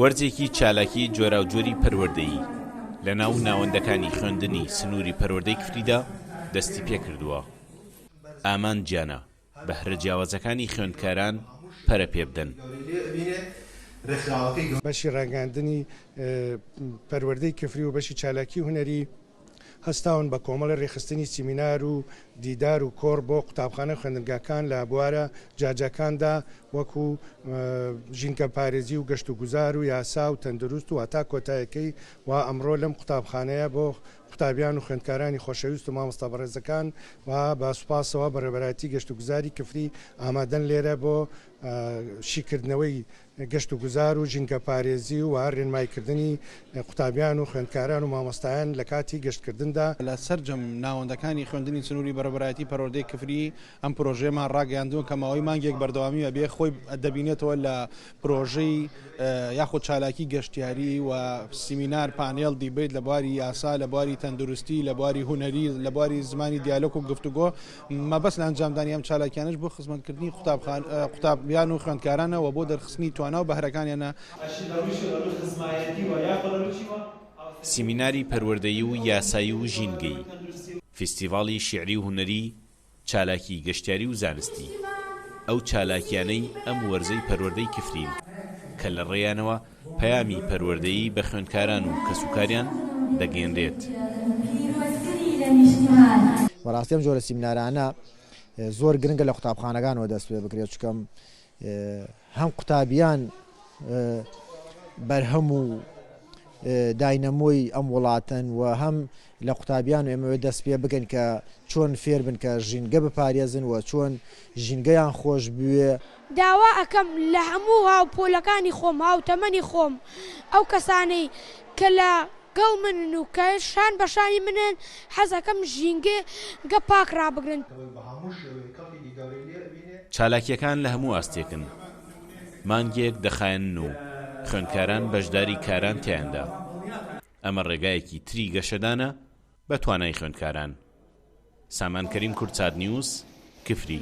وەرزێکی چالاکی جۆراوجۆری پەروەردەیی لە ناو ناوەندەکانی خوێندنی سنووری پەروەردەی کفریدا دەستی پێکردووە، ئامانجیانە بەهرە جیاوازەکانی خوێندکاران پەرە پێبدەن. بەشی ڕاگەیاندنی پەروەردەی کفری و بەشی چالاکی هونەری هەستاون بە کۆمەڵی ڕێکخستنی سیمینار و دیدار و کۆڕ بۆ قوتابخانە و خوێندنگاکان لە بوارە جیاجیاکاندا وەکو ژینگەپارێزی و گەشتوگوزار و یاسا و تەندروست و هەتا کۆتایەکەی وا ئەمڕۆ لەم قوتابخانەیە بۆ قوتابیان و خوێندکارانی خۆشەویست و مامۆستا بەڕێزەکان و بە سوپاسەوە بەڕێوەبەرایەتی گەشتوگوزاری کفری ئامادەن لێرە بۆ شیکردنەوەی گەشتوگوزار و ژینگەپارێزی و رێنماییکردنی قوتابیان و خوێندکاران و مامۆستایان لە کاتی گەشتکردندا. لە سەرجەم ناوەندەکانی خوێندنی سنووری بەڕێوەبەرایەتی پەروەردەی کفری ئەم پرۆژەیەمان ڕاگەیاندووە کە ماوەی مانگێک بەردەوامی ئەبێ، خۆی دەبینێتەوە لە پرۆژەی یاخود چالاکی گەشتیاری و سیمینار، پانێڵ، دیبەیت لە بواری یاسا، لە بواری تەندروستی، لە بواری هونەری، لە بواری زمانی دیالۆک و گفتوگۆ. مەبەست لە ئەنجامدانی ئەم چالاکیانەش بۆ خزمەتکردنی قوتابیان و خوێندکارانە و بۆ دەرخستنی توانا و بەهرەکانیانە. سیمیناری پەروەردەیی و یاسایی و ژینگەیی، فیستیڤاڵی شیعری و هونەری، چالاکی گەشتیاری و زانستی، ئەو چالاکیانەی ئەم وەرزەی پەروەردەی کفرین کە لە ڕێیانەوە پەیامی پەروەردەیی بە خوێندکاران و کەسوکاریان دەگەیەنرێت. بەڕاستی ئەم جۆرە سیمینارانە زۆر گرنگە لە قوتابخانەکانەوە دەست پێ بکرێت چکەم هەم قوتابیان بەرهەم و داینەمۆی ئەم وڵاتەن و هەم لە قوتابیان و ئێمەوێت دەست پێ بکەین کە چۆن فێر بن کە ژینگە بپارێزن و چۆن ژینگەیان خۆش بوێ. داوا ئەکەم لە هەموو هاوپۆلەکانی خۆم، هاوتەمەنی خۆم، ئەو کەسانەی کە لە گەڵ منن و کە شان بە شانی منن، حەز ئەکەم ژینگە پاک ڕابگرن. چالاکییەکان لە هەموو ئاستێکن، مانگێک دەخایەنن و خوێندکاران بەشداری کاران تیایاندا، ئەمە ڕێگایەکی تری گەشەدانە بە توانای خوێندکاران. سامان کەریم کوردسات نیوز، کفری.